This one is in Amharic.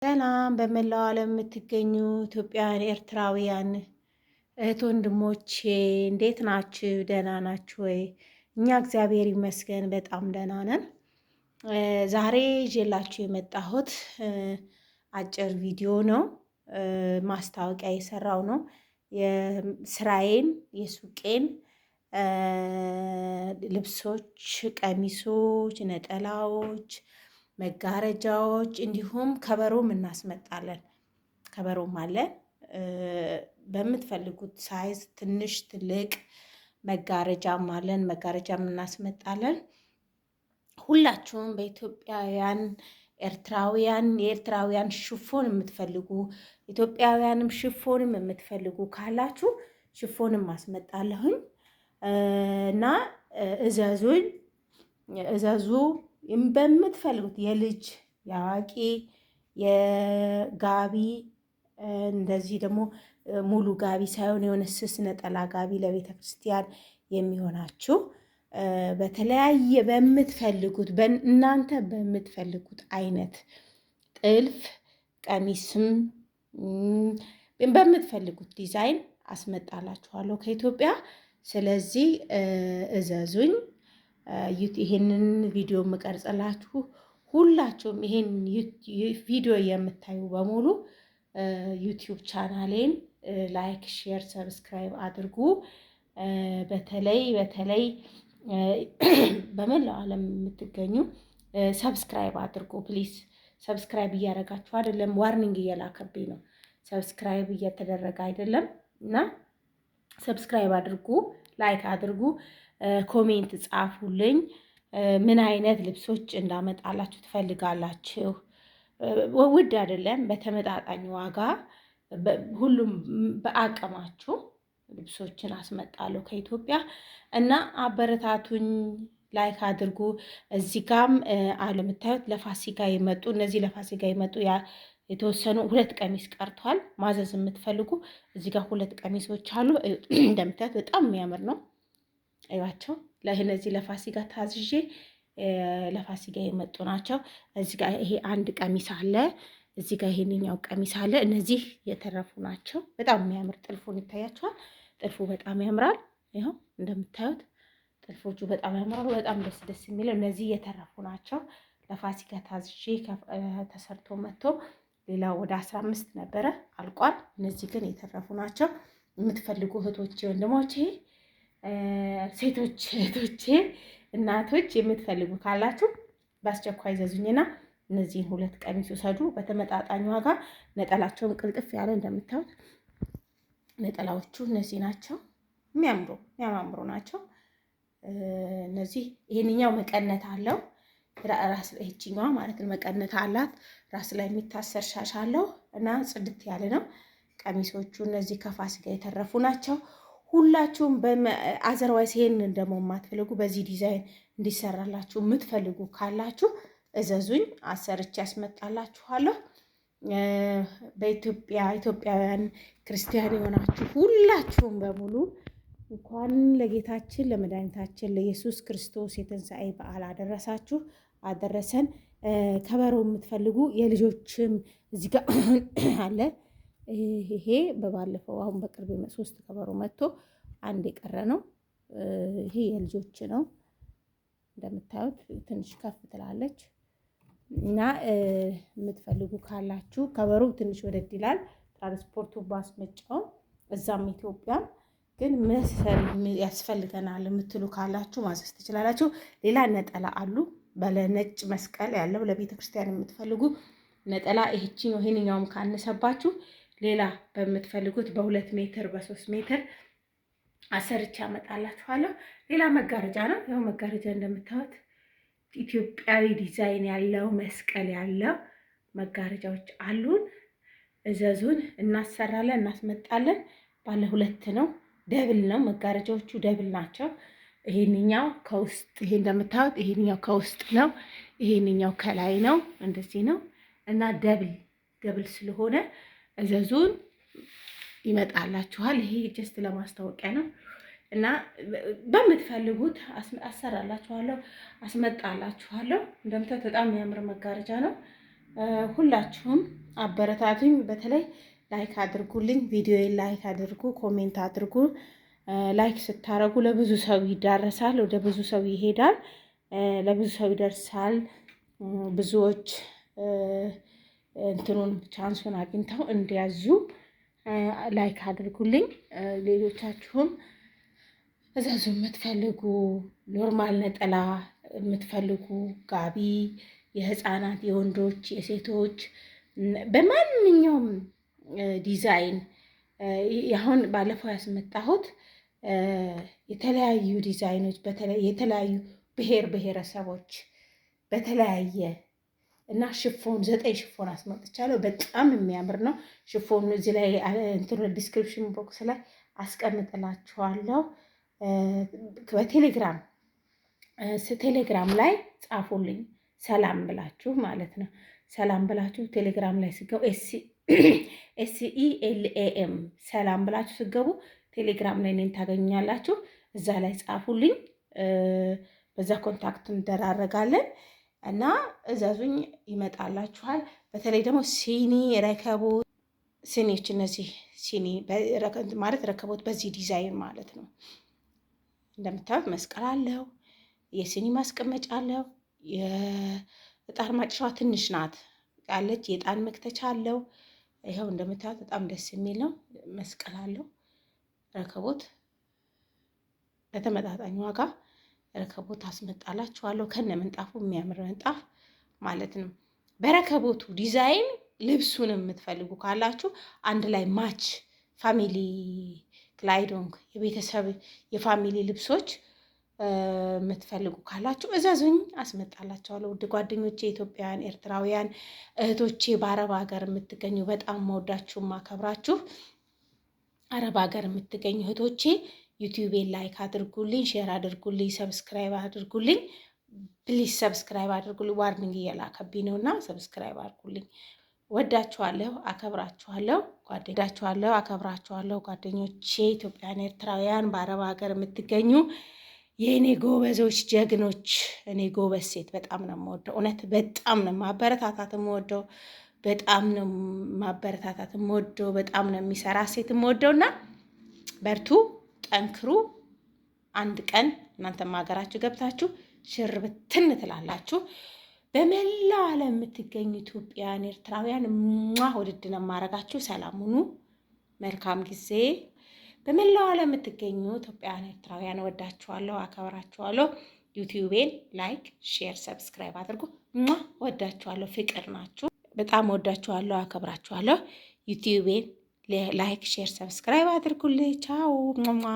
ሰላም በመላው ዓለም የምትገኙ ኢትዮጵያውያን፣ ኤርትራውያን እህት ወንድሞቼ እንዴት ናችሁ? ደህና ናችሁ ወይ? እኛ እግዚአብሔር ይመስገን በጣም ደህና ነን። ዛሬ ይዤላችሁ የመጣሁት አጭር ቪዲዮ ነው። ማስታወቂያ የሰራው ነው። የስራዬን የሱቄን ልብሶች፣ ቀሚሶች፣ ነጠላዎች፣ መጋረጃዎች እንዲሁም ከበሮም እናስመጣለን። ከበሮም አለ። በምትፈልጉት size ትንሽ ትልቅ መጋረጃም አለን። መጋረጃም እናስመጣለን። ሁላችሁም በኢትዮጵያውያን ኤርትራውያን የኤርትራውያን ሽፎን የምትፈልጉ ኢትዮጵያውያንም ሽፎንም የምትፈልጉ ካላችሁ ሽፎንም አስመጣለሁኝ እና እዘዙኝ፣ እዘዙ በምትፈልጉት የልጅ የአዋቂ የጋቢ እንደዚህ ደግሞ ሙሉ ጋቢ ሳይሆን የሆነ ስስ ነጠላ ጋቢ ለቤተ ክርስቲያን የሚሆናችሁ በተለያየ በምትፈልጉት እናንተ በምትፈልጉት አይነት ጥልፍ ቀሚስም በምትፈልጉት ዲዛይን አስመጣላችኋለሁ ከኢትዮጵያ። ስለዚህ እዘዙኝ። ይሄንን ቪዲዮ የምቀርጽላችሁ ሁላችሁም ይሄን ቪዲዮ የምታዩ በሙሉ YouTube ቻናሌን like፣ share፣ subscribe አድርጉ። በተለይ በተለይ በመላው ዓለም የምትገኙ subscribe አድርጉ please። Subscribe እያደረጋችሁ አይደለም፣ warning እየላከብኝ ነው። Subscribe እየተደረገ አይደለም እና subscribe አድርጉ፣ like አድርጉ፣ comment ጻፉልኝ። ምን አይነት ልብሶች እንዳመጣላችሁ ትፈልጋላችሁ? ውድ አይደለም፣ በተመጣጣኝ ዋጋ ሁሉም በአቅማችሁ ልብሶችን አስመጣለሁ ከኢትዮጵያ እና አበረታቱኝ፣ like አድርጉ። እዚህ ጋም አለምታዩት ለፋሲካ የመጡ እነዚህ ለፋሲካ የመጡ የተወሰኑ ሁለት ቀሚስ ቀርቷል። ማዘዝ የምትፈልጉ እዚህ ጋር ሁለት ቀሚሶች አሉ። እንደምታዩት በጣም የሚያምር ነው። እዩዋቸው። ለእነዚህ ለፋሲካ ታዝዤ ለፋሲካ የመጡ ናቸው። እዚህ ጋር ይሄ አንድ ቀሚስ አለ። እዚህ ጋር ይሄንኛው ቀሚስ አለ። እነዚህ የተረፉ ናቸው። በጣም የሚያምር ጥልፉን ይታያቸዋል። ጥልፉ በጣም ያምራል። ይኸው እንደምታዩት ጥልፎቹ በጣም ያምራሉ። በጣም ደስ ደስ የሚለው እነዚህ የተረፉ ናቸው። ለፋሲካ ታዝዤ ተሰርቶ መጥቶ ሌላ ወደ 15 ነበረ አልቋል። እነዚህ ግን የተረፉ ናቸው። የምትፈልጉ እህቶቼ፣ ወንድሞቼ፣ ሴቶች እህቶቼ፣ እናቶች የምትፈልጉ ካላችሁ በአስቸኳይ ዘዙኝና እነዚህን ሁለት ቀሚስ ውሰዱ በተመጣጣኝ ዋጋ። ነጠላቸውን ቅልጥፍ ያለ እንደምታዩት ነጠላዎቹ እነዚህ ናቸው። የሚያምሩ የሚያማምሩ ናቸው። እነዚህ ይሄንኛው መቀነት አለው ራስ ይችኛዋ ማለት ነው። መቀነት አላት። ራስ ላይ የሚታሰር ሻሽ አለው እና ጽድት ያለ ነው። ቀሚሶቹ እነዚህ ከፋሲካ የተረፉ ናቸው። ሁላችሁም otherwise ይሄንን ደግሞ የማትፈልጉ በዚህ ዲዛይን እንዲሰራላችሁ የምትፈልጉ ካላችሁ እዘዙኝ፣ አሰርቼ ያስመጣላችኋለሁ። በኢትዮጵያ ኢትዮጵያውያን ክርስቲያን የሆናችሁ ሁላችሁም በሙሉ እንኳን ለጌታችን ለመድኃኒታችን ለኢየሱስ ክርስቶስ የትንሣኤ በዓል አደረሳችሁ አደረሰን። ከበሮ የምትፈልጉ የልጆችም እዚህ ጋር አለ። ይሄ በባለፈው አሁን በቅርብ ሶስት ከበሮ መጥቶ አንድ የቀረ ነው። ይሄ የልጆች ነው። እንደምታዩት ትንሽ ከፍ ትላለች እና የምትፈልጉ ካላችሁ ከበሮ ትንሽ ወደድ ይላል። ትራንስፖርቱ ባስመጫው እዛም ኢትዮጵያም ግን መሰል ያስፈልገናል የምትሉ ካላችሁ ማዘዝ ትችላላችሁ። ሌላ ነጠላ አሉ ባለነጭ መስቀል ያለው ለቤተ ክርስቲያን የምትፈልጉ ነጠላ ይህችኛው ይሄንኛውም ካነሰባችሁ ሌላ በምትፈልጉት በ2 ሜትር በ3 ሜትር አሰርቼ አመጣላችኋለሁ። ሌላ መጋረጃ ነው። ያው መጋረጃ እንደምታዩት ኢትዮጵያዊ ዲዛይን ያለው መስቀል ያለው መጋረጃዎች አሉን። እዘዙን፣ እናሰራለን፣ እናስመጣለን። ባለ ሁለት ነው፣ double ነው። መጋረጃዎቹ double ናቸው። ይሄንኛው ከውስጥ ይሄ እንደምታዩት ይሄንኛው ከውስጥ ነው፣ ይሄንኛው ከላይ ነው። እንደዚህ ነው እና double double ስለሆነ እዘዙን፣ ይመጣላችኋል። ይሄ just ለማስታወቂያ ነው እና በምትፈልጉት አሰራላችኋለሁ፣ አስመጣላችኋለሁ። እንደምታዩት በጣም የሚያምር መጋረጃ ነው። ሁላችሁም አበረታቱኝ። በተለይ like አድርጉልኝ፣ ቪዲዮዬን like አድርጉ፣ comment አድርጉ። Like ስታረጉ ለብዙ ሰው ይዳረሳል፣ ወደ ብዙ ሰው ይሄዳል፣ ለብዙ ሰው ይደርሳል። ብዙዎች እንትኑን chance ኡን አግኝተው እንዲያዙ like አድርጉልኝ። ሌሎቻችሁም እዘዙ የምትፈልጉ፣ normal ነጠላ የምትፈልጉ፣ ጋቢ፣ የህፃናት፣ የወንዶች፣ የሴቶች በማንኛውም ዲዛይን፣ አሁን ባለፈው ያስመጣሁት የተለያዩ ዲዛይኖች፣ የተለያዩ ብሔር ብሔረሰቦች በተለያየ እና chiffon፣ ዘጠኝ chiffon አስመጥቻለሁ። በጣም የሚያምር ነው chiffon። እዚህ ላይ እንትኑ description box ላይ አስቀምጥላችኋለሁ። በቴሌግራም፣ ቴሌግራም ላይ ጻፉልኝ፣ ሰላም ብላችሁ ማለት ነው። ሰላም ብላችሁ ቴሌግራም ላይ ስገቡ፣ SELAM ሰላም ብላችሁ ስገቡ ቴሌግራም ላይ እኔን ታገኙኛላችሁ። እዛ ላይ ጻፉልኝ። በዛ contact እንደራረጋለን እና እዘዙኝ፣ ይመጣላችኋል። በተለይ ደግሞ ሲኒ፣ ረከቦት፣ ሲኒዎች፣ እነዚህ ሲኒ ማለት ረከቦት በዚህ ዲዛይን ማለት ነው። እንደምታዩት መስቀል አለው፣ የሲኒ ማስቀመጫ አለው። የእጣን ማጨሻዋ ትንሽ ናት አለች። የእጣን መክተቻ አለው። ይኸው እንደምታዩት በጣም ደስ የሚል ነው። መስቀል አለው። ረከቦት በተመጣጣኝ ዋጋ ረከቦት አስመጣላችኋለሁ ከነ ምንጣፉ፣ የሚያምር ምንጣፍ ማለት ነው። በረከቦቱ ዲዛይን ልብሱን የምትፈልጉ ካላችሁ አንድ ላይ match family Kleidung፣ የቤተሰብ የ family ልብሶች የምትፈልጉ ካላችሁ እዘዙኝ፣ አስመጣላችኋለሁ። ውድ ጓደኞቼ፣ ኢትዮጵያውያን፣ ኤርትራውያን እህቶቼ፣ በአረብ ሀገር የምትገኙ፣ በጣም መወዳችሁ ማከብራችሁ አረብ ሀገር የምትገኙ እህቶቼ፣ ዩቲዩቤን like አድርጉልኝ፣ share አድርጉልኝ፣ subscribe አድርጉልኝ። Please subscribe አድርጉልኝ። Warning እየላከብኝ ነው እና subscribe አድርጉልኝ። ወዳችኋለሁ፣ አከብራችኋለሁ። ወዳችኋለሁ፣ አከብራችኋለሁ። ጓደኞቼ ኢትዮጵያን፣ ኤርትራውያን፣ በአረብ ሀገር የምትገኙ የእኔ ጎበዞች፣ ጀግኖች። እኔ ጎበዝ ሴት በጣም ነው የምወደው። እውነት በጣም ነው ማበረታታት የምወደው። በጣም ነው ማበረታታት የምወደው። በጣም ነው የሚሰራ ሴት የምወደው እና በርቱ፣ ጠንክሩ። አንድ ቀን እናንተም ሀገራችሁ ገብታችሁ ሽር ብትን ትላላችሁ። በመላው ዓለም የምትገኙ ኢትዮጵያውያን፣ ኤርትራውያን ሟ ውድድ ነው የማረጋችሁ። ሰላም ሁኑ። መልካም ጊዜ። በመላው ዓለም የምትገኙ ኢትዮጵያውያን፣ ኤርትራውያን ወዳችኋለሁ፣ አከብራችኋለሁ። ዩቲዩቤን like፣ share፣ subscribe አድርጉ። ሟ ወዳችኋለሁ። ፍቅር ናችሁ። በጣም ወዳችኋለሁ፣ አከብራችኋለሁ። ዩቲዩቤን like፣ share፣ subscribe አድርጉልኝ። ቻው። ሟ።